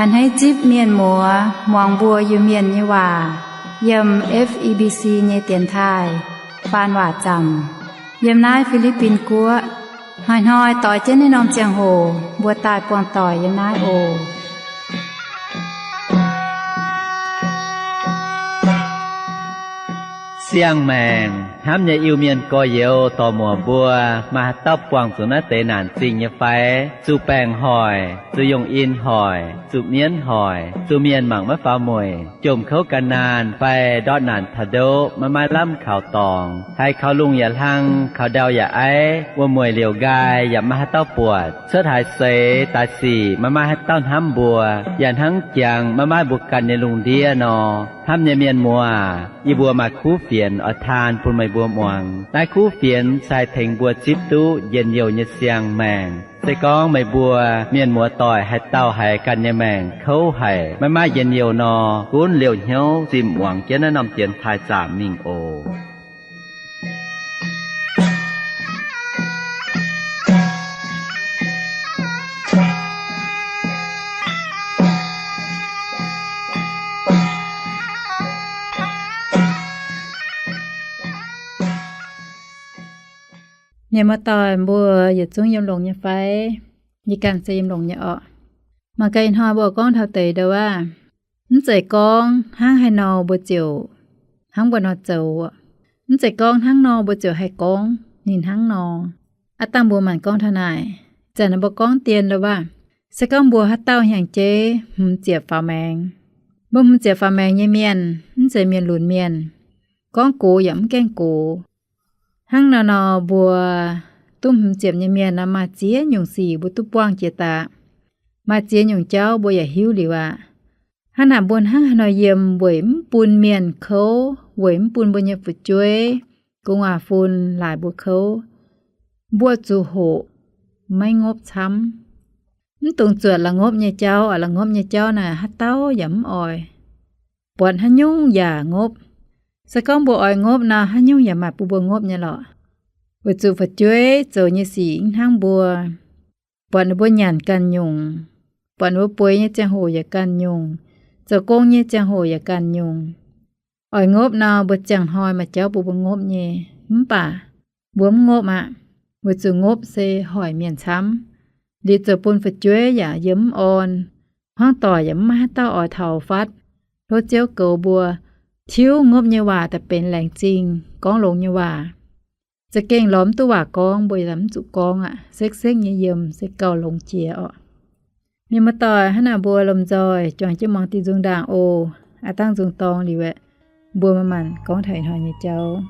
A'hneiv zipv mienh muoz muangx mbuo Iu-Mienh nyei waac yiem F E B C nyei dienx taaih faan waac zaamc yiem naaiv Fi^li^bin Guoqv. Hnoi-hnoi doix jienv naaiv norm ziangh hoc mbuo daaih buangh doic yiem naaiv oc. Siang-maengc hnamv nyei Iu-Mienh gorx-youz dorc-muoc mbuo, maaih haaix dauh buangh zuqc naaiv deix naanc zingh nyei fai? Zuqc baengc hoic, zuqc yungh in hoic, zuqc mienv hoic, zuqc mienh mangc maiv faaux mueic, jomc kouv gan naanh fai ndortv naanc taux ndoqv maiv maaih lamh kaux dorngx, haiz kaux lungh yaac hlang, kaux ndau yaac aiv, wuom-mueic liouc nqaai yaac maiv maaih haaix dauh buatc, cuotv haaix seix daaih sic maiv maaih haaix dauh hnamv mbuo, yaac hnangv jangx maiv maaih mbuo ganh nyei lungh ndiev nor. Hnamv nyei mienh muoz, yie mbuo maaih kuv fienx oix taan bun meih mbuo muangx. Naaiv kuv fienx se haih tengx mbuo zipv duqv njien-youh nyei siang-maengc. Se gorngv meih mbuo mienh muoz doic haaix dauh haiz ganh nyei maengc kouv haic, maiv maaih njien-youh nor, gunv liouh hnyouv zinh muangx jienv naaiv norm dienx taaih zaamc mingh oc. Mienh muoz-doic mbuo yietc zungv yiem longx nyei fai? Yie ganh se yiem longx nyei orqc. Mangc gaax ih hnoi mbuo gorngv taux deix ndau wuov, mv zeiz gorngv hnangv haaix nor mbuo ziouc hnangv mbuo nor zoux. Mv zeiz gorngv hnangv nor mbuo ziouc haih gorngv ninh hnangv nor. Aav dangh mbuo maanc gorngv taux naaic, zanc naaiv mbuo gorngv dien ndau wuov, se gorngv mbuo haaix dauh hnyangx-jeiv hmz ziepc faaux maengx, mbuo hmz ziepc faaux maengx nyei mienh mv zeiz mienh lunx mienh, gorngv gox yaac mv gaengh gox. Hnangv nor nor mbuo duqv hmz ziepc nyei mienh nor, maaih ziex nyungc sic mbuo duqv buangh jiex daaih. Maaih ziex nyungc jauv mbuo yaac hiuv liuz aqv. Hnangv naaic mbuo hnangv haaix nor yiem weic mv bun mienh kouv, weic mv bun mbuo nyei fu'jueiv, gu'nguaaz-fun laaix mbuo kouv, mbuo zuqc hoqc maiv ngopv camv. Mv dungx zuotc la'ngopv nyei jauv. La'ngopv nyei jauv naaic haaix dauh yaac mv oix. Buatc haaix nyungc yaac ngopv. Se gorngv mbuo oix ngopv nor, haaix nyungc yaac maaih bun mbuo ngopv nyei lorqc. Weic zuqc fu'jueiv zoux nyei sic mv hnangv mbuo. Buatc ninh mbuo nyanc ganh nyungc, buatc ninh mbuo bueix nyei ziangh hoc yaac ganh nyungc, zoux gong nyei ziangh hoc yaac ganh nyungc. Oix ngopv nor, mbuo ziangh hnoi maaih jauv bun mbuo ngopv nyei. Mv baac mbuo mv ngopv aqv, weic zuqc ngopv se hoic mienh camv. Liuz zoux bun fu'jueiv yaac yiem mv orn, hmuangv doic yaac mv maaih haaix dauh oix taux fatv. Tov Ziouv goux mbuo, tiuv ngopv nyei waac daaih benx laengz zingh, gorngv longx nyei waac. Za'gengh lorz mv duqv waac gorngv, mbuo yaac mv zuqc gorngv aqv. Sekv-sekv nyei yiem se gauh longx jiex orqc. Mienh muoz-doic, hnangv naaic mbuo lomh nzoih juangc jienv muangx diuh nzung ndaangc oc. Aav dangh nzung dorng liuz aeqv, mbuo manc-manc gorngv taux ih hnoi nyei jauv.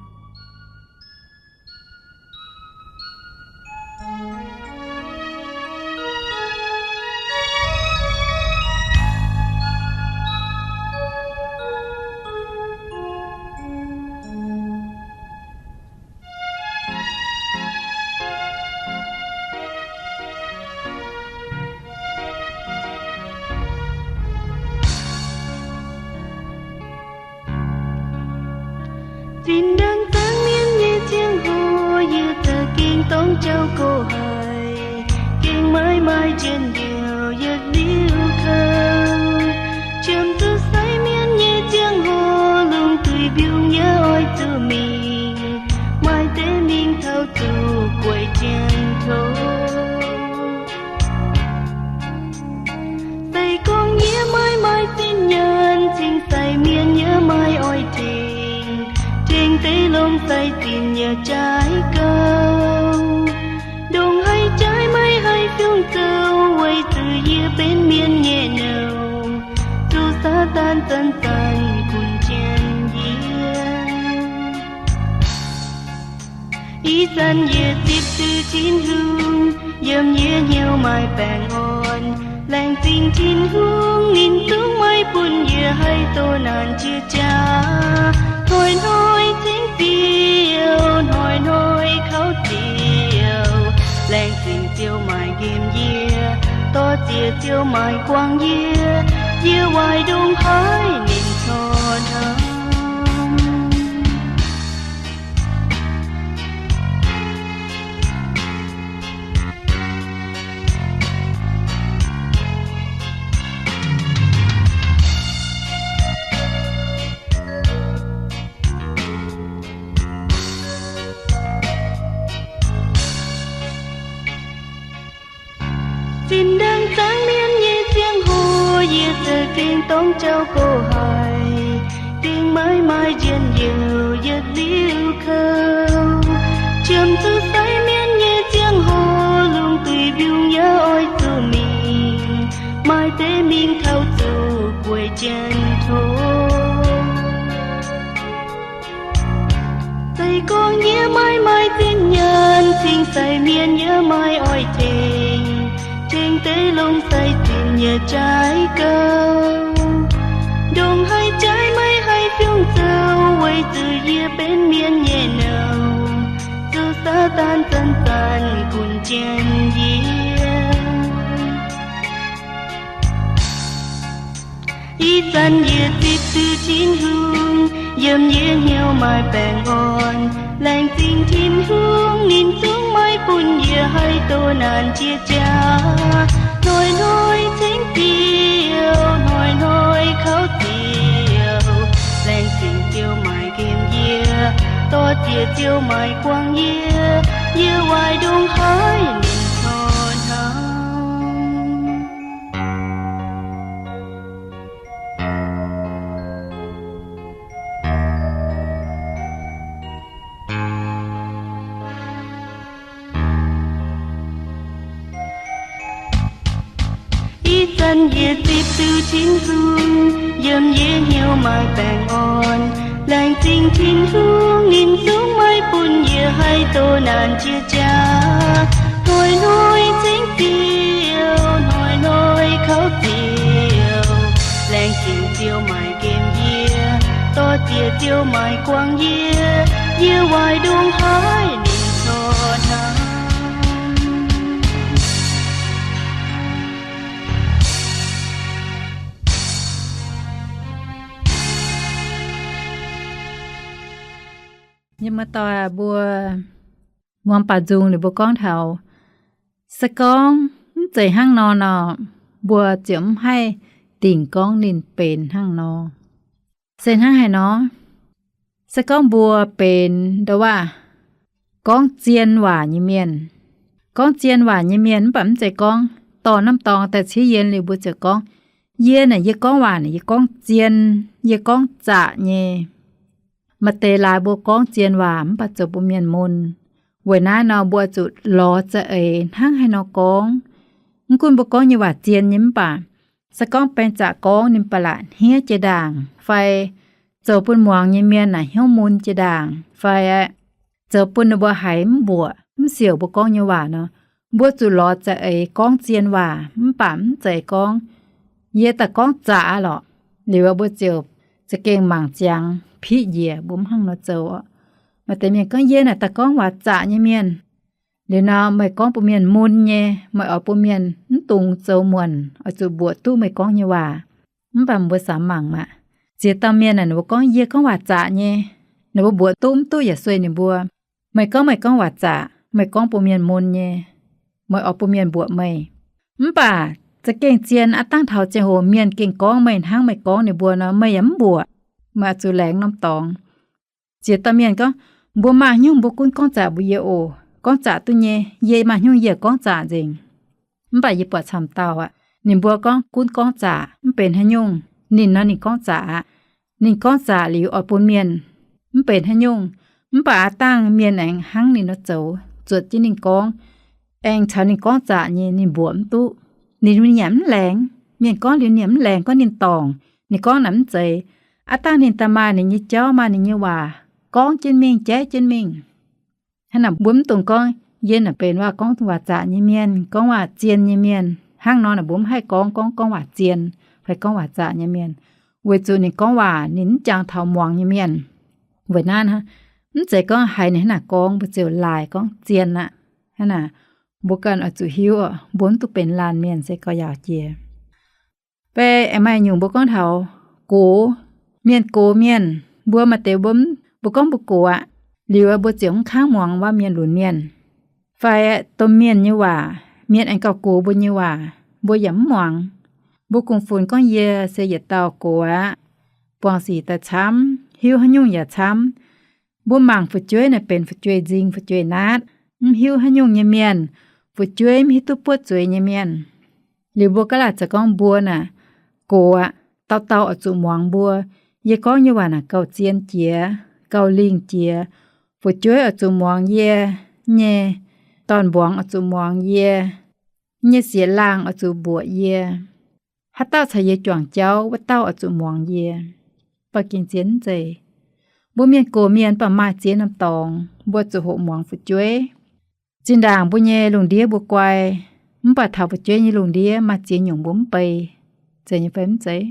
Zinh ndaangc zaangc mienh nyei ziangh hoc, yie za'gengh dongh jauv-gox haic, gengh maiv maaih njien-youh yietc liuz kouv. Qiemx zuqc sai mienh nyei ziangh hoc, lungh duih mbiungc yie oix zuqc mingh, maaih deix mingh taux zuqc gueic jienv tov. Se gorngv yie maiv maaih zinh nyaanh cingx sai mienh, yie maiv oix tengx, tengx deix longx sai zinh yie jaaix gauh. Ndongc haaix jaaix maiv haih fiuv zoux, weic zuqc yie benx mienh nyei nouh, zuqc Saadaan zanc-zanc gunv jienv yie. Ih zanc yie zipv duqv Tin-Hungh, yiem yie hnyouv maaih baengh orn. Laengz zingh Tin-Hungh, ninh zungv maiv bun yie haih doh naanc jiex jaax. Hnoi-hnoi cingv ziouc, hnoi-hnoi kaux ziouc. Laengz zingh Ziouv maaih nqemh yie, dorh ziex Ziouv maaih guangc yie, yie waaic ndongc haaix ninh corc hnamv. Dorngx jauv-gox haic, dingh maiv maaih njien-youh yietc liuz kouv. Qiemx zuqc sai mienh nyei ziangh hoc, lungh duih mbiungc yaac oix zuqc mingh, maaih deix mingh taux zuqc gueic janx-tov. Se gorngv yie maiv maaih zinh nyaanh, cingx sai mienh yaac maiv oix tengx, tengx deix longx sai zinh yietc jaaix gauh. Ndongc haaix jaaix maiv haih fiongh zoux, weic zuqc yie benx mienh nyei nouh, zuqc Saadaan zanc-zanc gunv jienv yie. Ih zanc yie zipv duqv Tin-Hungh, yiem yie hnyouv maaih baengh orn. Laengz zingh Tin-Hungh, ninh zungv maiv bun yie haih doh naanc jiex jaax. Hnoi-hnoi cengx ziouc, hnoi-hnoi kouv ziouc. Laengz zingh Ziouv maaih nqemh yie, dorh ziex Ziouv maaih guangc yie. Yie waaic ndongc haaix ninh corc hnamv. Ih zanc yie zipv duqv Tin-Hungh, yiem yie hnyouv maaih baengh orn. Laengz zingh Tin-Hungh, ninh zungv maiv bun yie haih doh naanc jiex jaax. Hnoi-hnoi cengx ziouc, hnoi-hnoi kouv ziouc. Laengz zingh Ziouv maaih nqemh yie, dorh ziex Ziouv maaih guangc yie. Yie waaic ndongc haaix ninh corc hnamv. Yie muoz-doic mbuo, muangx baaux nzung liuz mbuo gorngv taux, se gorngv mv zeiz hnangv nor nor, mbuo ziouc mv haih dingc gorngv ninh benx hnangv nor. Se hnangv haaix nor? Se gorngv mbuo benx ndo waac gorngv zien waac nyei mienh, gorngv zien waac nyei mienh mv baac mv zeiz gorngv dorh norm dorngx daaih ciev yie liuz mbuo ziouc gorngv, yie naaic yie gorngv waac naaic yie gorngv zien, yie gorngv zaqc nyei. Maaih deix laaix mbuo gorngv zien waac mv baac zoux bun mienh mun. Weic naaiv nor mbuo zuqc lorz za'eix hnangv haaix nor gorngv. Mv gunv mbuo gorngv nyei waac zien nyei mv baac, se gorngv baeng zaqc gorngv ninh ba'laqc hniev jiex ndaangc fai zoux bun muangx nyei mienh naaic hnyouv mun jiex ndaangc fai zoux bun ninh mbuo haiz mv mbuoqc mv siouc mbuo gorngv nyei waac nor, mbuo zuqc lorz za'eix gorngv zien waac mv baac mv zeiz gorngv yie daaih gorngv zaqc aqv lorqc. Liuz mbuo ziouc za'gengh mangc ziangx piqv njiec, mbuo mv hnangv nor zoux. Maaih deix mienh gorngv yie naaic daaih gorngv waac zaqc nyei mienh. Liuz nor meih gorngv bun mienh mun nyei, meih oix bun mienh mv dungx zoux muonc oix zuqc mbuoqc duqv meih gorngv nyei waac. Mv baac mbuo samx mangc maah, ziex dauh mienh naaic ninh mbuo gorngv yie gorngv waac zaqc nyei, ninh mbuo mbuoqc duqv mv duqv yaac sueih ninh mbuo. Meih gorngv meih gorngv waac zaqc, meih gorngv bun mienh mun nyei, meih oix bun mienh mbuoqc meih. Mv baac za'gengh zien aqv, dangh taux ziangh hoc mienh gengh gorngv meih hnangv meih gorngv ninh mbuo nor, meih yaac mv mbuoqc. Meih oix zuqc laengz norm dorngx. Ziex dauh mienh gorngv, mbuo maaih haaix nyungc mbuo gunv gorngv zaqc mbuox yie oc. Gorngv zaqc duqv nyei, yie maaih haaix nyungc yie gorngv zaqc nzengc. Mv baac yie buatc camv dauh aqv, ninh mbuo gorngv gunv gorngv zaqc mv benx haaix nyungc. Ninh nor ninh gorngv zaqc aqv. Ninh gorngv zaqc liuz oix bun mienh mv benx haaix nyungc. Mv baac aav dangh mienh aengx hnangv ninh nor zoux, zuotc jienv ninh gorngv, aengx caux ninh gorngv zaqc nyei ninh mbuoqc mv duqv. Ninh nyanc mv laengz. Mienh gorngv liuz nyanc mv laengz, gorngv ninh dorngc. Ninh gorngv naaic mv zeiz. Aav dangh ninh daaih maaih ninh nyei jauv, maaih ninh nyei waac gorngv jienv mingh, jaiv jienv mingh. Hnangv naaic mbuo mv dungx gorngv, yie naaic benx waac gorngv waac zaqc nyei mienh, gorngv waac zien nyei mienh. Hnangv nor naaic mbuo mv haih gorngv, gorngv, gorngv waac zien fai gorngv waac zaqc nyei mienh, weic zuqc ninh gorngv waac ninh mv jangx taux muangx nyei mienh. Weic naaiv, mv zeiz gorngv haiz ninh hnangv naaic gorngv mbuo ziouc laaix gorngv zien aqv. Hnangv naaic, mbuo ganh oix zuqc hiuv, mbuo mv duqv benx laanh mienh se gorx-youz jiex. Fai aengx maaih nyungc mbuo gorngv taux gox, mienh gox mienh, mbuo maaih deix mbuo, mbuo gorngv mbuo gox aqv, liuz mbuo ziouc mv kangv muangx wuov mienh lunx mienh. Fai domh mienh nyei waac, mienh aengx gauh gox mbuo nyei waac, mbuo yaac mv muangx. Mbuo kungx funx gorngv yie se yietc dauh gox aqv, buangh sic daaih camv, hiuv haaix nyungc yaac camv. Mbuo mangc fu'jueiv naaic benx fu'jueiv nzing fu'jueiv naatv, mv hiuv haaix nyungc nyei mienh, fu'jueiv mv hiuv duqv buoqv zueiz nyei mienh. Liuz mbuo gaav laaic zoux gorngv mbuo naaic gox aqv, dauh dauh oix zuqc muangx mbuo. Yie gorngv nyei waac naaic gauh zien jiex, gauh lingh jiex. Fu'jueiv oix zuqc muangx yie nyei, dorn-mbuangz oix zuqc muangx yie, nyei sieqv-laangh oix zuqc mbuoqc yie. Haaix dauh caux yie juangc jauv, wuov dauh oix zuqc muangx yie. Baac gengh zien mv zeiz. Mbuo mienh gox mienh baac maaih ziex norm dorngx, mbuo zuqc hoqc muangx fu'jueiv. Zinh ndaangc mbuo nyei lungh ndiev mbuo guai, mv baac taux fu'jueiv nyei lungh ndiev maaih ziex nyungc mbuo mv bei. Zeiz nyei fai mv zeiz?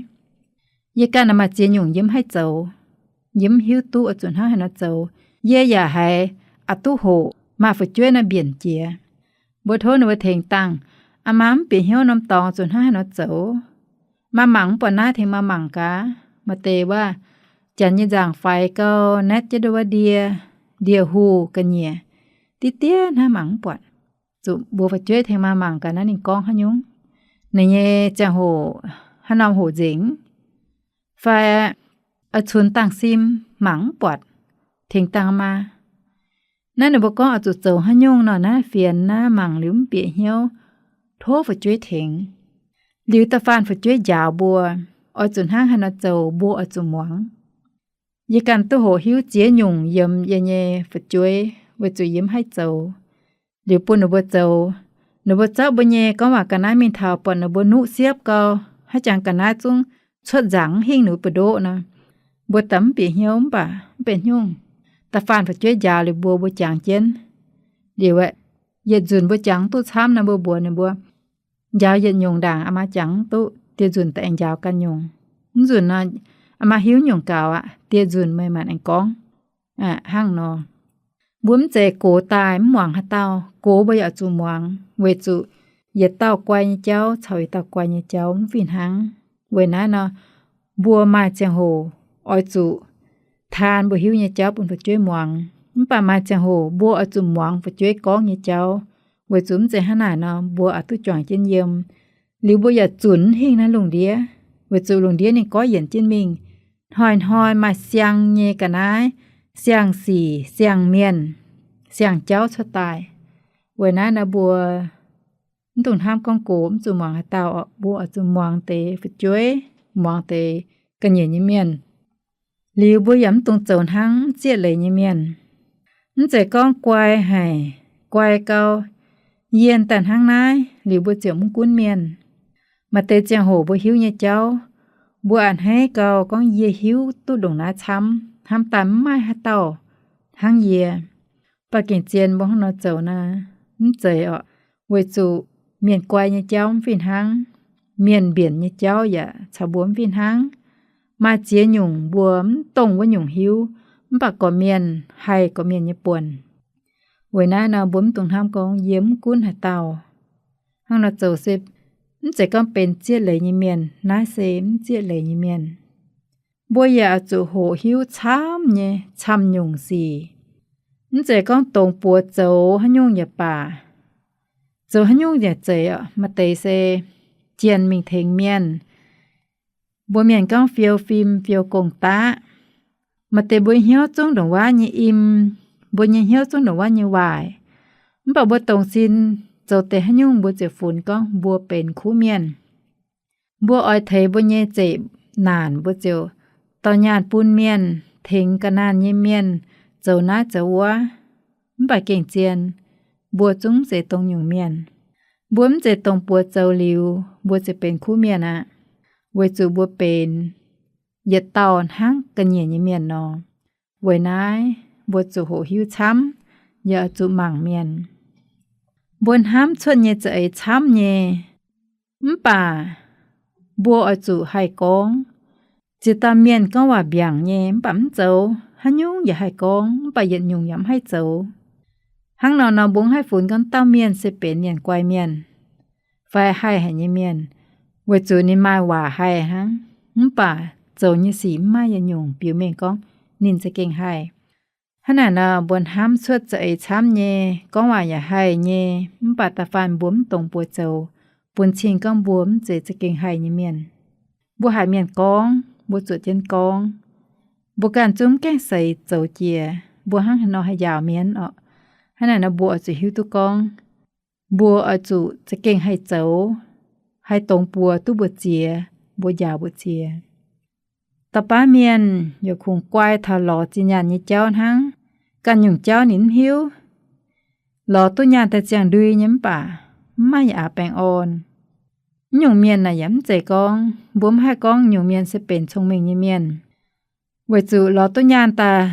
Yie ganh maaih ziex nyungc yie mv haih zoux. Yie mv hiuv duqv oix zuqc hnangv haaix nor zoux. Yie yaac haiz aqc duqv hoqc maaih fu'jueiv naaiv mbienc jiex. Mbuo tov ninh mbuo tengx dangh, aa maa mv bieqc hnyouv norm dorngx zuqc hnangv haaix nor zoux. Maa mangc mv buatc naaiv, tengx maa mangc gaax. Maaih deix wuov, janx nyei nzaangc faix gau, naetv jienv nduov wuov ndie, ndie-huh ga'nyiec, diqv diev hnangv, mangc mv buatc. Zuqc mbuox fu'jueiv tengx maa mangc gaax naaiv ninh gorngv haaix nyungc. Ninh nyei ziangh hoc haaix norm hoc nzengc, fai oix cunx dangh sim mangc mv buatc, tengx dangh maa. Naaiv ninh mbuo gorngv oix zuqc zoux haaix nyungc nor, naaiv fienx naaiv mangc liuz mv bieqc hnyouv, tov fu'jueiv tengx. Liuz da'faanh fu'jueiv njaaux mbuo, oix zuqc hnangv haaix nor zoux mbuo oix zuqc muangx. Yie ganh duqv hoqc hiuv ziex nyungc yiem yie nyei fu'jueiv weic zuqc yie mv haih zoux. Liuz bun ninh mbuo zoux, ninh mbuo zorqv mbuo nyei gorngv waac ga'naaiv mingh taux buatc ninh mbuo nuqv siepv gau, haaix jangx ga'naaiv zungv cuotv nzaangc mv hingh ninh mbuo buoz-ndoqv nor, mbuo daaih mv bieqc hnyouv mv baac mv benx haaix nyungc. Da'faanh fu'jueiv njaaux liuz mbuo, mbuo jangx jienv. Liuz aeqv, yietc nzunc mbuo jangx duqv camv nor, mbuo mbuox ninh mbuo, njaaux yietc nyungc ndaangc, aa maa jangx mv duqv, dieh nzunc daaih aengx njaaux ganh nyungc. Mv nzunc nor, aa maa hiuv nyungc gaux aqv, dieh nzunc meih maanc aengx gorngv. Hnangv nor, mbuo mv zeiz gox daaih mv muangx haaix dauh. Gox mbuo yaac zuqc muangx, weic zuqc yietc dauh guai nyei jauv caux yietc dauh guai nyei jauv mv fih hnangv. Weic naaiv nor, mbuo maaih ziangh hoc oix zuqc taan mbuo hiuv nyei jauv bun fu'jueiv muangx. Mv baac maaih ziangh hoc mbuo oix zuqc muangx fu'jueiv gorngv nyei jauv, weic zuqc mv zeiz hnangv naaic nor, mbuo oix duqv juangc jienv yiem. Liuz mbuo yaac zunc mv hingh naaiv lungh ndiev, weic zuqc lungh ndiev ninh goiv yienc jienv mingh. Hnoi-hnoi maaih siang nyei ga'naaiv, siang-sic, siang-mienh, siang-jauv cuotv daaih. Weic naaiv nor, mbuo mv dungx hnamv gorngv gox mv zuqc muangx haaix dauh. Mbuo oix zuqc muangx deix fu'jueiv, muangx deix ga'nyiec nyei mienh. Liuz mbuo yaac mv dungx zoux hnangv mv zieqv leiz nyei mienh. Mv zeiz gorngv guai haic, guai gau, yienh daaih hnangv naaiv, liuz mbuo ziouc mv gunv mienh. Maaih deix ziangh hoc mbuo hiuv nyei jauv, mbuo a'hneiv gau gorngv yie hiuv duqv ndongc naaiv camv, hnamv daaih mv maaih haaix dauh hnangv yie. Baac gengh zien mbuo hnangv nor zoux naaic, mv zeiz orqc. Weic zuqc mienh guai nyei jauv mv fih hnangv, mienh mbienc nyei jauv yaac caux mbuo mv fih hnangv. Maaih ziex nyungc mbuo mv dongh wuov nyungc hiuv, mv baac gorqv-mienh haih gorqv-mienh nyei buonc. Weic naaiv nor, mbuo mv dungx hnamv gorngv yie mv gunv haaix dauh. Hnangv nor zoux se mv zeiz gorngv benx zieqv leiz nyei mienh, naaiv se mv zieqv leiz nyei mienh. Mbuo yaac oix zuqc hoqc hiuv camv nyei camv nyungc sic. Mv zeiz gorngv dongz buoz zoux haaix nyungc yaac baac, zoux haaix nyungc yaac zeiz. Maaih deix se jienh mingh tengx mienh, mbuo mienh gorngv fiou fim fiou gong-daqv. Maaih deix mbuo hnyouv zungv ndongc wuov nyei im, mbuo nyei hnyouv zungv ndongc wuov nyei waaic. Mv baac mbuo dongz sin zoux deix haaix nyungc mbuo ziouc funx gorngv mbuo benx kuv mienh. Mbuo oix teix mbuo nyei zeqc naanc, mbuo ziouc dorh nyaanh bun mienh, tengx ga'naanh nyei mienh zoux naaiv zoux wuov. Mv baac gengh zien, mbuo zungv mv zeiz dongh nyungc mienh. Mbuo mv zeiz dongh buoz zoux liuz mbuo ziouc benx kuv mienh aqv. Weic zuqc mbuo benx yietc dauh hnangv ga'nyiec nyei mienh nor. Weic naaiv mbuo zuqc hoqc hiuv camv, yaac zuqc mangc mienh. Mbuo hnamv cuotv nyei za'eix camv nyei, mv baac mbuo oix zuqc haih gorngv. Ziex dauh mienh gorngv waac mbiaangc nyei mv baac mv zoux, haaix nyungc yaac haih gorngv, mv baac yietc nyungc yaac mv haih zoux. Hnangv nor nor, mbuo mv haih funx gorngv dauh mienh se benx mienh guai mienh fai haih haic nyei mienh, weic zuqc ninh maaih waac haih hnangv, mv baac zoux nyei sic mv maaih yietc nyungc biux mengh gorngv ninh za'gengh haih. Hnangv naaic nor, mbuo hnamv cuotv za'eix camv nyei, gorngv waac yaac haih nyei, mv baac da'faanh mbuo mv dongz buoz zoux, bun cing gorngv mbuo mv zeiz za'gengh haih nyei mienh. Mbuo haiz mienh gorngv, mbuo zuoqc jienv gorngv. Mbuo ganh zungv mv gaengh seix zoux jiex, mbuo hnangv haaix nor haih njaaux mienh orqc? Hnangv naaic nor, mbuo oix zuqc hiuv duqv gorngv, mbuo oix zuqc za'gengh haih zoux, haih dongz buoz duqv mbu'ziex, mbuo njaaux mbu'ziex. Dauh baav mienh yaac kungx guai taux lorz zinh nyaanh nyei jauv hnangv. Ganh nyungc jauv ninh mv hiuv. Lorz duqv nyaanh daaih ziangh ndui nyei mv baac mv maaih yaac aax baengh orn. Mv nyungc mienh naaic yaac mv zeiz gorngv mbuo mv haih gorngv nyungc mienh se benx cong-mengh nyei mienh. Weic zuqc lorz duqv nyaanh daaih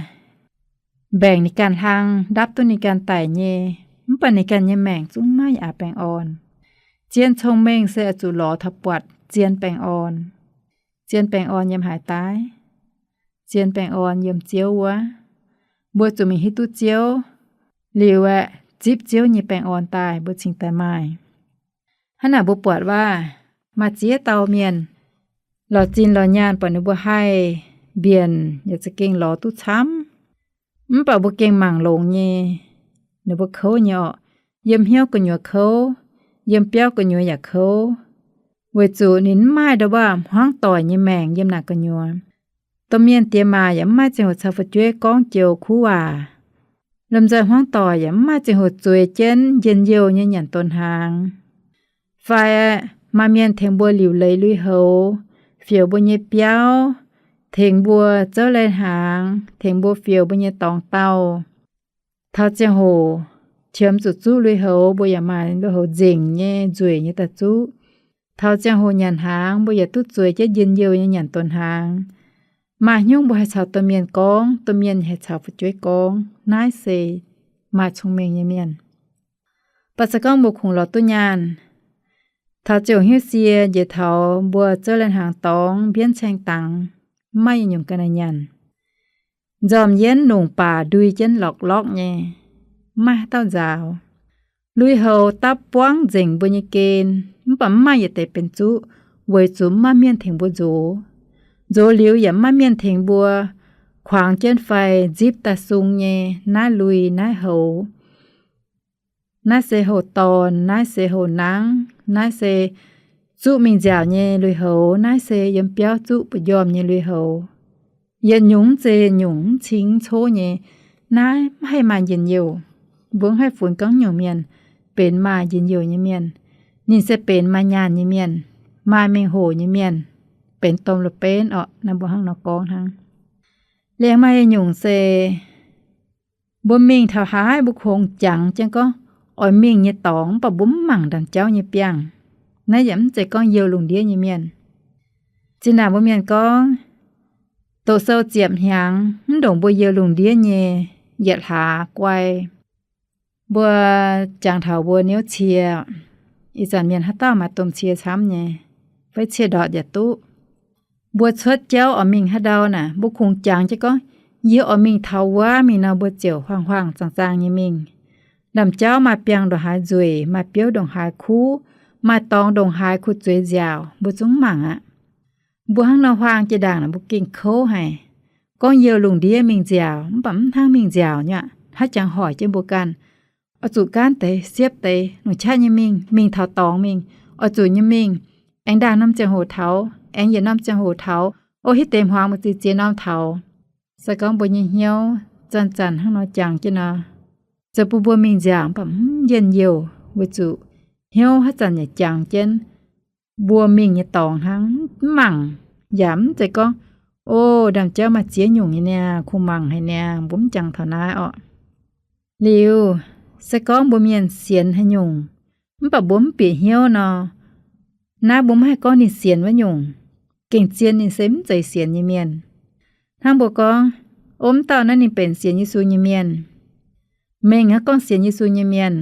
mbaengc ninh ganh hlang, ndapv duqv ninh ganh daic nyei, mv baac ninh ganh nyei maengc zungv mv maaih yaac aax baengh orn. Zien cong-mengh se oix zuqc lorz taux buatc zien baengh orn. Zien baengh orn yiem haaix daaih? Zien baengh orn yiem Ziouv wuov. Mbuo zuqc mingh hiuv duqv Ziouv, liuz aeqv, zipv Ziouv nyei baengh orn daaih mbuo cingx daaih maaih. Hnangv naaic mbuo buatc waac, maaih ziex dauh mienh lorz zinh lorz nyaanh buatc ninh mbuo haih mbienc yaac za'gengh lorz duqv camv. Mv baac mbuo gengh mangc longx nyei, ninh mbuo kouv nyei orqc. Yiem hnyouv gu'nyuoz kouv, yiem biauv gu'nyuoz yaac kouv, weic zuqc ninh mv maaih ndongc waac hmuangv doic nyei maengc yiem naaic gu'nyuoz. Domh mienh diex maac yaac mv maaih ziangh hoc caux fu'jueiv gorngv joux kuv waac. Lomh nzoih hmuangv doic yaac mv maaih ziangh hoc zueiz jienv njien-youh nyei nyanc donx hnaangx. Fai maaih mienh tengx mbuo liuc leiz lui-houx, fioux mbuo nyei biauv, tengx mbuo zouv lai-hnaangx, tengx mbuo fioux mbuo nyei dorngx dauh. Taux ziangh hoc qiemx zuqc zuqv lui-houx, mbuo yaac maaih lui-houx nzengc nyei, nzueic nyei daaih zuqv. Taux ziangh hoc nyanc hnaangx, mbuo yaac duqv zueiz jienv njien-youh nyei nyanc donx hnaangx. Maaih hnyouv mbuo haih caux domh mienh gorngv, domh mienh haih caux fu'jueiv gorngv. Naaiv se maaih cong-mengh nyei mienh. Mv baac se gorngv mbuo kungx lorz duqv nyaanh, taux ziouc hnyouv sie njiec taux mbuo zouv lai-hnaangx dorngx mbienv caeng dangx, mv maaih yietc nyungc ga'naaiv nyanc. Nzormc yienv nungc baac ndui jienv lorqc-lorqc nyei, mv maaih haaix dauh nzaaux. Lui-houx dapv buangv nzengc mbuo nyei gen, mv baac mv maaih yietc deix benx zuqv, weic zuqc mv maaih mienh tengx mbuo nzox. Nzox liuz yaac mv maaih mienh tengx mbuo kuangx jienv fai nzipv daaih sung nyei naaiv lui naaiv houx. Naaiv se houx-dorn, naaiv se houx-nangv, naaiv se zuqv mingh nziaauc nyei lui-houx, naaiv se yiem biauv zuqv mbu'njormh nyei lui-houx. Yietc nyungc mv zeiz yietc nyungc, mv cing mv cov nyei. Naaiv mv haih maaih njien-youh. Mbuo mv haih funx gorngv nyungc mienh benx maaih njien-youh nyei mienh. Ninh se benx maaih nyaanh nyei mienh, maaih mengh hoc nyei mienh, benx domh loz-benv orqc. Naaiv mbuo hnangv nor gorngv hnangv. Liemh maaih nyungc se mbuo mingh taux haaix mbuo kungx jangx jienv gorngv oix mingh nyei dorngx, mv baac mbuo mv mangc ndaamv-jauv nyei biangh. Naaiv yaac mv zeiz gorngv youh lungh ndiev nyei mienh. Zinh ndaangc mbuo mienh gorngv, doqc sou ziepc hnyangx, mv ndongc mbuo youh lungh ndiev nyei yietc hlaax guai. Mbuo jangx taux mbuo niouv cie, ih zanc mienh haaix dauh maaih domh cie camv nyei, fai cie ndortc yaac duqv. Mbuo cuotv jauv oix mingh haaix ndau naaic, mbuo kungx jangx jienv gorngv, yie oix mingh taux wuov mingh nor, mbuo ziouc huaang-huaang zaang-zaang nyei mingh. Ndaamv-jauv maaih biangh ndongc haaix nzueic, maaih biouv ndongc haaix kuv, maaih dorngx ndongc haaix kuh zueiz nziaauc, mbuo zungv mangc aqv. Mbuo hnangv nor huaang jiex ndaangc naaic, mbuo gengh kouv haic. Gorngv youh lungh ndiev mingh nziaauc, mv baac mv hnangv mingh nziaauc nyei aqv. Hnangv jangx hoic jienv mbuo ganh, oix zuqc gaanv deix siepv deix longc qaqv nyei mingh, mingh taux dorngx mingh, oix zuqc nyei mingh, aengx ndaangc norm ziangh hoc taux, aengx yietc norm ziangh hoc taux, o hiuv deix hmuangx mbuo ziex ziex norm taux. Se gorngv mbuo nyei hnyouv zanc-zanc hnangv nor jangx jienv nor, zoux bun mbuo mingh nziaauc mv baac mv njien-youh, weic zuqc hnyouv haaix zanc yaac jangx jienv mbuo mingh nyei dorngx hnangv, mv mangc, yaac mv zeiz gorngv, o, ndaamv-jauv maaih ziex nyungc nyei niaa, kungx mangc haic niaa, mbuo mv jangx taux naaiv orqc. Liuz, se gorngv mbuo mienh sienx haaix nyungc, mv baac mbuo mv bieqc hnyouv nor, naaiv mbuo mv haih gorngv ninh sienx wuov nyungc. Gengh zien ninh se mv zeiz sienx nyei mienh. Hnangv mbuo gorngv, o, mv dauh naaiv ninh benx sienx Yesu nyei mienh. Mengh aqv gorngv sienx Yesu nyei mienh,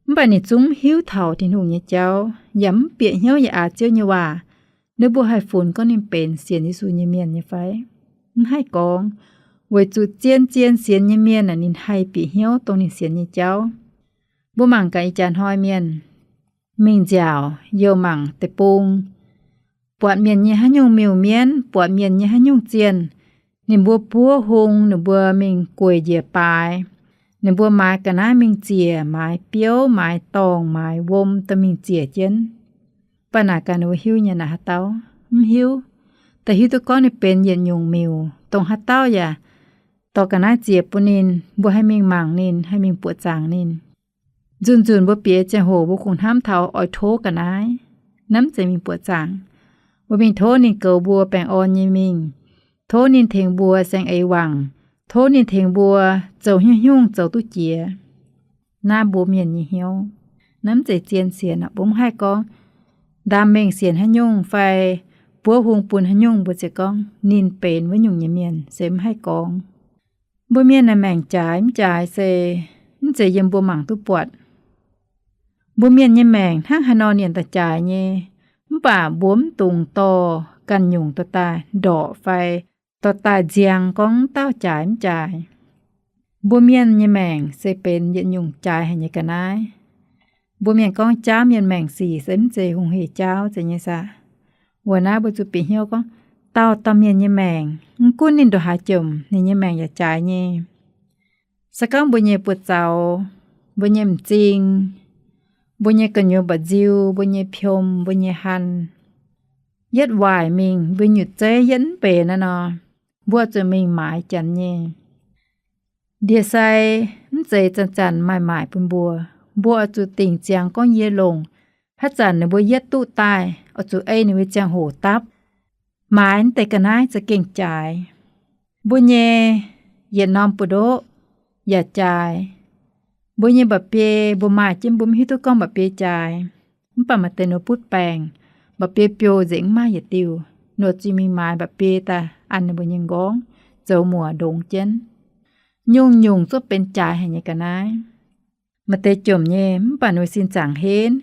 mv baac ninh zungv mv hiuv taux Tin-Hungh nyei jauv, yaac mv bieqc hnyouv yaac aax Ziouv nyei waac. Ninh mbuo haih funx gorngv ninh benx sienx Yesu nyei mienh nyei fai? Mv haih gorngv, weic zuqc zien-zien sienx nyei mienh aeqv, ninh haih bieqc hnyouv dongh ninh sienx nyei jauv. Mbuo mangc gaax ih jaax hnoi mienh mingh nziaauc, youh mangc deic-bung, buatc mienh nyei haaix nyungc miuc-mienv, buatc mienh nyei haaix nyungc zienh, ninh mbuo buov hung, ninh mbuo mingh gueic njiec baaix. Ninh mbuo maaiz ga'naaiv mingh ziec, maaiz biouv, maaiz dorngh, maaiz wuom daaih mingh ziec jienv. Mv baac naaic gaax ninh mbuo hiuv nyei naaic haaix dauh? Mv hiuv. Da'hiuv duqv gorngv ninh benx yietc nyungc miuc, dongh haaix dauh yaac dorh ga'naaiv ziec bun ninh, mbuo haih mingh mangc ninh, haih mingh buoqc zaangc ninh. Nzunc-nzunc mbuo bieqc ziangh hoc mbuo kungx hnamv taux oix tov ga'naaiv, naaiv mv zeiz mingh buoqc zaangc. Mbuo mingh tov ninh goux mbuo baengh orn nyei mingh, Tov ninh tengx mbuo saeng-eix wangc. Tov ninh tengx mbuo zoux haaix nyungc zoux duqv jiex. Naaiv mbuo mienh nyei hnyouv. Naaiv mv zeiz zien sienx aqv. Mbuo mv haih gorngv ndaam mengh sienx haaix nyungc fai buov hung bun haaix nyungc mbuo ziouc gorngv ninh benx wuov nyungc nyei mienh, se mv haih gorngv. Mbuo mienh naaic maengc jaaix mv jaaix se mv zeiz yiem mbuo mangc duqv buatc. Mbuo mienh nyei maengc hnangv haaix nor ninh daaih jaaix nyei, mv baac mbuo mv dungx dorh ganh nyungc dorh daaih ndorqc fai dorh daaih nziang gorngv dauh jaaix mv jaaix. Mbuo mienh nyei maengc se benx yietc nyungc jaaix haic nyei ga'naaiv. Mbuo mienh gorngv jaauv mienh maengc sic se mv zeiz hungh hec jaauv zeiz nyei saah. Weic naaiv mbuo zuqc bieqc hnyouv gorngv dauh dauh mienh nyei maengc, mv gunv ninh ndongc haaix jomc, ninh nyei maengc yaac jaaix nyei. Se gorngv mbuo nyei buoz-zaux, mbuo nyei m'zing, mbuo nyei gu'nyuoz mba'nziu, mbuo nyei piom, mbuo nyei han, yietv waaic mingh mbuo nyutc zeiv yietv mv benx naaiv nor, mbuo zuqc mingh maaiz janx nyei. Ndie-sai mv zeiz zanc-zanc maaih maaic bun mbuo. Mbuo oix zuqc dingc ziangx gorngv yie longc, haaix zanc ninh mbuo yietv duqv daaih, oix zuqc ei ninh mbuo ziangh hoc dapv. Maaiz mv deix ga'naaiv za'gengh jaaix. Mbuo nyei yietc norm buoz-ndoqv yaac jaaix. Mbuo nyei mba'biei, mbuo maaih jienv mbuo mv hiuv duqv gorngv mba'biei jaaix. Mv baac maaih deix ninh butv baengc, mba'biei biouv nzengc mv maaih yietc diuh. Ninh zuqc mingh maaiz mba'biei daaih an ninh mbuo nyei m'nqorngv zoux muoc ndongx jienv. Nyungc-nyungc zungv benx jaaix haic nyei ga'naaiv. Maaih deix jomc nyei mv baac ninh mbuo sin zaangc henv,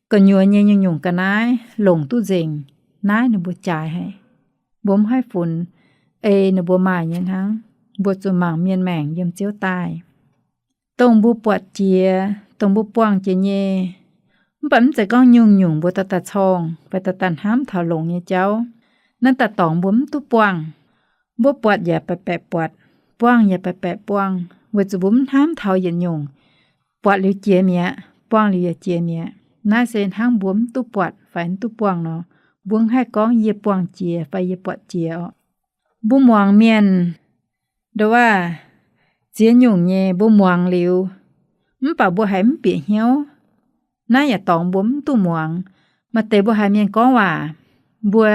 gu'nyuoz nyei nyungc-nyungc ga'naaiv longc duqv nzengc. Naaiv ninh mbuo jaaix haic. Mbuo mv haih funx ei ninh mbuo maaih nyei hnangv. Mbuo zuqc mangc mienh maengc yiem Ziouv daaih. Dongh mbuo buatc jiex, dongh mbuo buangh jiex nyei, mv baac mv zeiz gorngv nyungc-nyungc mbuo dorh daaih corngh fai dorh daaih hnamv taux longx nyei jauv. Naaiv daaih dorngx mbuo mv duqv buangh. Mbuo buatc yaac baeqc baeqc buatc, buangh yaac baeqc baeqc buangh, weic zuqc mbuo mv hnamv taux yietc nyungc. Buatc liuz jiex mi'aqv, buangh liuz yaac jiex mi'aqv. Naaiv se hnangv mbuo mv duqv buatc fai mv duqv buangh nor, mbuo mv haih gorngv yie buangh jiex fai yie buatc jiex oc. Mbuo muangx mienh, ndoh waac, ziex nyungc nyei mbuo muangx liuz, mv baac mbuo haiz mv bieqc hnyouv. Naaiv yaac dorngx mbuo mv duqv muangx. Maaih deix mbuo haiz mienh gorngv waac, mbuo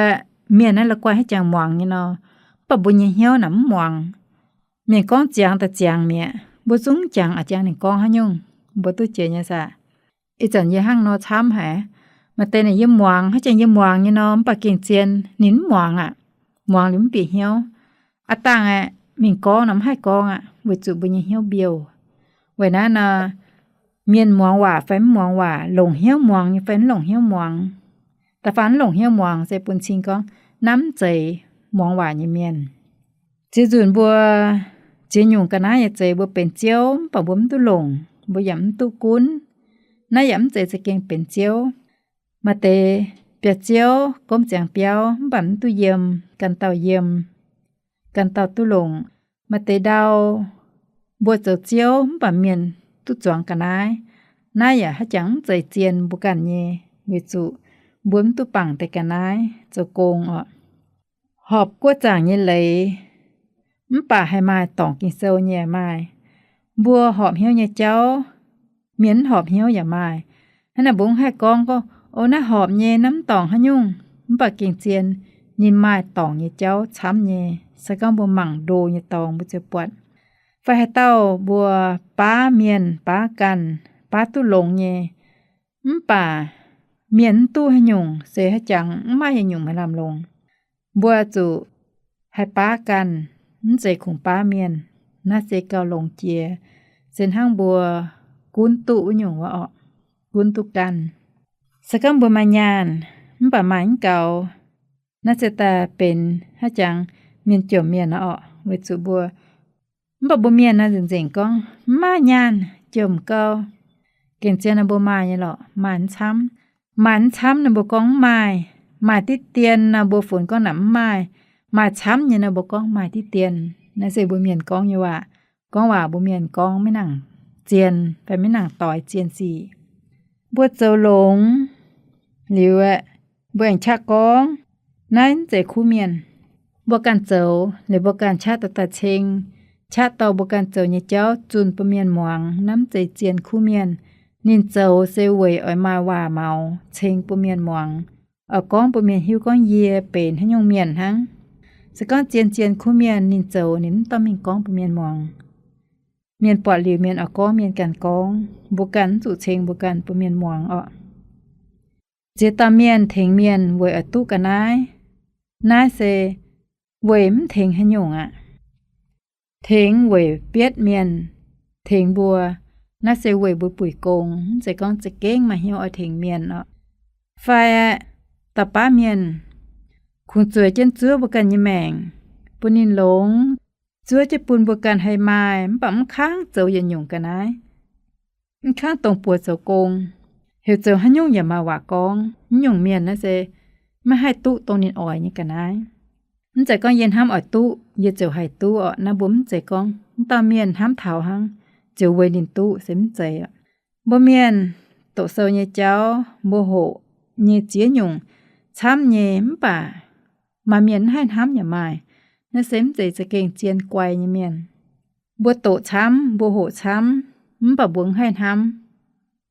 mienh naaiv la'guaih haaix jangx muangx nyei nor, mv baac mbuo nyei hnyouv naaic mv muangx. Mienh gorngv ziangx daaih ziangx mi'aqv, mbuo zungv jangx a'jangx ninh gorngv haaix nyungc, mbuo duqv jiex nyei saah. Ih zanc yie hnangv nor camv haic. Maaih deix naaic yie muangx, haaix jangx yie muangx nyei nor, mv baac gengh zien ninh mv muangx aqv. Muangx liuz mv bieqc hnyouv. Aav dangh aeqv, mingh gorngv nor mv haih gorngv aqv, weic zuqc mbuo nyei hnyouv mbiouh. Weic naaiv nor, mienh muangx waac fai mv muangx waac, longc hnyouv muangx nyei fai mv longc hnyouv muangx, da'faanh mv longc hnyouv muangx se bun cing gorngv naaiv mv zeiz muangx waac nyei mienh. Ziex nzunc mbuo ziex nyungc ga'naaiv nyei zeiz mbuo benx ziouv, mv baac mbuo mv duqv longc, mbuo yaac mv duqv gunv. Naaiv yaac mv zeiz za'gengh benx ziouv. Maaih deix biauv-ziouv gomv ziangx biauv, mv baac mv duqv yiem, ganh dauh yiem, ganh dauh duqv longc. Maaih deix ndau mbuo zoux ziouv, mv baac mienh duqv zuangx ga'naaiv. Naaiv yaac haaix jangx mv zeiz zien mbuo ganh nyei, weic zuqc mbuo mv duqv bangc deix ga'naaiv zoux gong oc. Horpc guoqv zaangc nyei leiz, mv baac haih maaih dorngc Ging-Sou nyei yaac maaih. Mbuo horpc hnyouv nyei jauv, mienh mv horpc hnyouv yaac maaih. Hnangv naaic mbuo mv haih gorngv gorngv, o, naaiv horpc nyei, naaiv mv dorngc haaix nyungc. Mv baac gengh zien, ninh maaih dorngc nyei jauv camv nyei. Se gorngv mbuo mangc ndo nyei dorngx mbuo ziouc buatc. Fai haaix dauh mbuo baav mienh, baav ganh, baav duqv longx nyei, mv baac mienh mv duqv haaix nyungc, se haaix jangx mv maaih haaix nyungc maaih lamh longc. Mbuo zuqc haih baav ganh, mv zeiz kungx baav mienh. Naaiv se gauh longx jiex, se hnangv mbuo gunv duqv wuov nyungc wuov orqc, gunv duqv ganh. Se gorngv mbuo maaih nyaanh, mv baac maaih mv gaux, naaiv se daaih benx haaix jangx mienh jomc mienh orqc, weic zuqc mbuo, mv baac mbuo mienh naaiv nzengc nzengc gorngv, mv maaih nyaanh, jomc gau. Gengh zien nor mbuo maaih nyei lorqc, maaih mv camv. Maaih mv camv nor mbuo gorngv mv maaih. Maaih diqv dien nor mbuo funx gorngv naaic mv maaih. Maaih camv nyei nor mbuo gorngv maaih diqv dien. Naaiv se mbuo mienh gorngv nyei waac. Gorngv waac mbuo mienh gorngv maiv nangc zien fai maiv nangc doix zien sic. Mbuo zoux longx liuz aeqv, mbuo aengx qaqv gorngv, naaiv mv zeiz kuv mienh. Mbuo ganh zoux liuz mbuo ganh qaqv dorh daaih ceng, qaqv dorh mbuo ganh zoux nyei jauv zunh bun mienh muangx, naaiv mv zeiz zien kuv mienh. Ninh zoux se weic oix maaih waac-maux ceng bun mienh muangx, oix gorngv bun mienh hiuv gorngv yie benx haaix nyungc mienh hnangv. Se gorngv zien-zien kuv mienh ninh zoux, ninh mv dorh mingh gorngv bun mienh muangx. Mienh buatc liuz mienh oix gorngv mienh ganh gorngv, mbuo ganh mv zuqc ceng mbuo ganh bun mienh muangx orqc. Ziex dauh mienh tengx mienh weic oix duqv ga'naaiv, naaiv se weic mv tengx haaix nyungc aqv. Tengx weic bietv mienh, tengx mbuo, naaiv se weic mbuo buic gong, mv zeiz gorngv za'gengh maaih hnyouv oix tengx mienh orqc. Fai dauh baav mienh kungx zueiz jienv zuov mbuo ganh nyei maengc, bun ninh longx, zuov jienv bun mbuo ganh haih maaih, mv baac mv kangv zoux yietc nyungc ga'naaiv. Mv kangv dongh buoz zoux gong, heuc zoux haaix nyungc yaac maaih waac gorngv. Mv nyungc mienh naaiv se maiv haih duqv dongh ninh oix nyei ga'naaiv. Mv zeiz gorngv yie hnamv oix duqv, yie ziouc haih duqv orqc. Naaiv mbuo mv zeiz gorngv mv dauh mienh hnamv taux hnangv ziouc weic ninh duqv se mv zeiz orqc. Mbuo mienh doqc sou nyei jauv, mbuo hoqc nyei ziex nyungc camv nyei, mv baac maaih mienh mv haih hnamv yaac maaih. Naaiv se mv zeiz za'gengh zien guai nyei mienh. Mbuo doqc camv, mbuo hoqc camv, mv baac mbuo mv haih hnamv.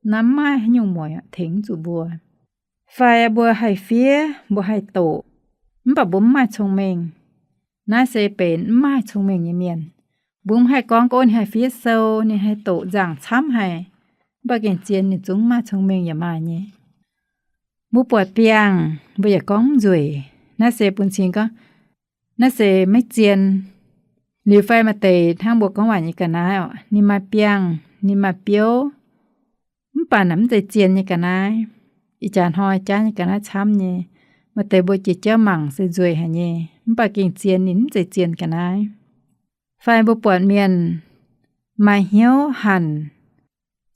Naaiv mv maaih haaix nyungc mueic tengx zuqc mbuo. Fai mbuo haih fiev, mbuo haih doqc, mv baac mbuo mv maaih cong-mengh. Naaiv se benx mv maaih cong-mengh nyei mienh. Mbuo mv haih gorngv gorngv ninh haih fiev sou, ninh haih doqc nzaangc camv haic, mv baac gengh zien ninh zungv mv maaih cong-mengh yaac maaih nyei. Mbuo buatc biangh, mbuo yaac gorngv mv nzueic. Naaiv se bun cing gorngv, naaiv se maiv zien. Liuz fai maaih deix hnangv mbuo gorngv waac nyei ga'naaiv orqc, ninh maaih biangh, ninh maaih biouv, mv baac naaic mv zeiz zien nyei ga'naaiv. Ih jaax hnoi jaav nyei ga'naaiv camv nyei. Maaih deix mbuo jiex jauv mangc se nzueic haic nyei, mv baac gengh zien ninh mv zeiz zien ga'naaiv. Fai mbuo buatc mienh maaih hnyouv hanc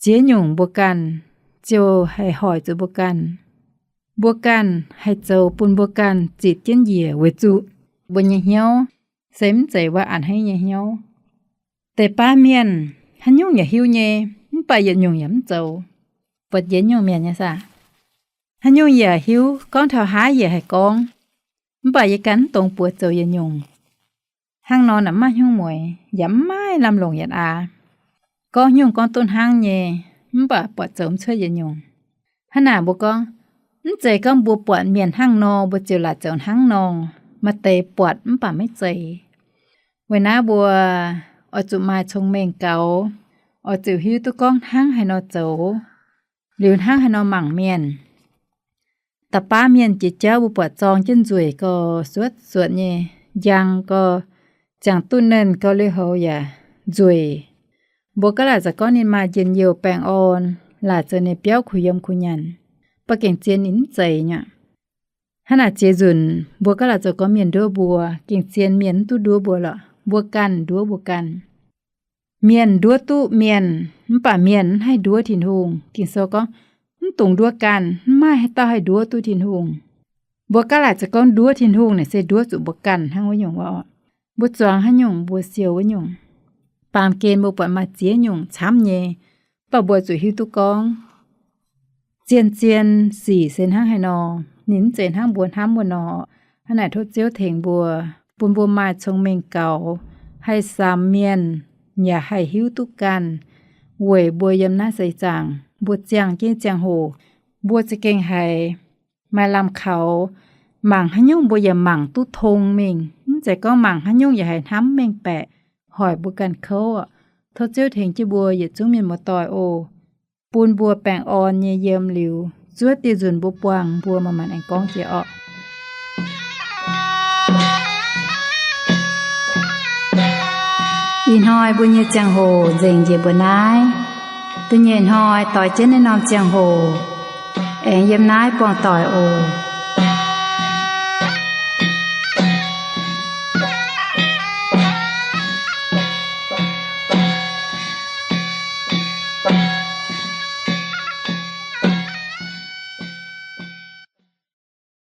ziex nyungc mbuo ganh, ziouc haih hoic zuqc mbuo ganh. Mbuo ganh haih zoux bun mbuo ganh zitc jienv njiec weic zuqc mbuo nyei hnyouv se mv zeiz wuov a'hneiv nyei hnyouv. Deix baav mienh haaix nyungc yaac hiuv nyei, mv baac yietc nyungc yaac mv zoux. Buatc njiec nyungc mienh nyei saah? Haaix nyungc yaac hiuv, gorngv taux haaix yaac haih gorngv, mv baac yie ganh mv dungx buoz zoux yietc nyungc. Hnangv nor naaic mv maaih hnyouv mueiz, yaac mv maaih lamh longc yietc aax. Gorngv nyungc gorngv duqv hnangv nyei, mv baac buatc zoux mv cuotv yietc nyungc. Hnangv naaic mbuo gorngv, mv zeiz gorngv mbuo buatc mienh hnangv nor, mbuo ziouc laaic zoux hnangv nor. Maaih deix buatc mv baac maiv zeiz. Weic naaiv mbuo oix zuqc maaih cong-mengh gaux, oix zuqc hiuv duqv gorngv hnangv haaix nor zoux, liuz hnangv haaix nor mangc mienh. Da'baav mienh jiex jauv mbuo buatc zorng jienv nzueic gau, suotv suotv nyei, njang gau, ziangh duqv nernh gau, lui-houx yaac nzueic. Mbuo gaav laaic za'gengh gorngv ninh maaih njien-youh baengh orn, laaic zoux ninh biauv kuh yiem kuh nyanc, mv baac gengh zien ninh mv zeiz nyei. Hnangv naaic ziex nzunc mbuo gaav laaic zoux gorngv mienh nduov mbuo, gengh zien mienh mv duqv nduov mbuo lorqc, mbuo ganh nduov mbuo ganh. Mienh nduov duqv mienh, mv baac mienh mv haih nduov Tin-Hungh. Ging-Sou gorngv, mv dungx nduov ganh, mv maaih haaix dauh haih nduov duqv Tin-Hungh. Mbuo gaav laaic zoux gorngv nduov Tin-Hungh naaic se nduov zuqc mbuo ganh hnangv wuov nyungc wuov orqc. Mbuo zuangx haaix nyungc mbuo siou wuov nyungc. Baamh gen mbuo buatc maaih ziex nyungc camv nyei, mv baac mbuo zuqc hiuv duqv gorngv zien-zien sic se hnangv haaix nor, ninh mv zeiz hnangv mbuo hnamv wuov nor. Hnangv naaic tov Ziouv tengx mbuo, bun mbuo maaih cong-mengh gaux, haih samx mienh, yaac haih hiuv duqv ganh, weic mbuo yiem naaiv seix zaangc mbuo ziangh jienv ziangh hoc, mbuo za'gengh haiz maaih lamh kaux, mangc haaix nyungc mbuo yaac mangc duqv tong mingh, mv zeiz gorngv mangc haaix nyungc yaac haiz hnamv mengh baeqc, hoic mbuo ganh kouv orqc. Tov Ziouv tengx jienv mbuo yietc zungv mienh muoz-doic oc, bun mbuo baengh orn nyei yiem liuz, zuov dieh nzunc mbuo buangh mbuo manc-manc aengx gorngv jiex orqc. Ih hnoi mbuo nyei ziangh hoc nzengc njiec mbuo naaiv. Da'nyeic hnoi doix jienv naaiv norm ziangh hoc aengx yiem naaiv buangh doic oc.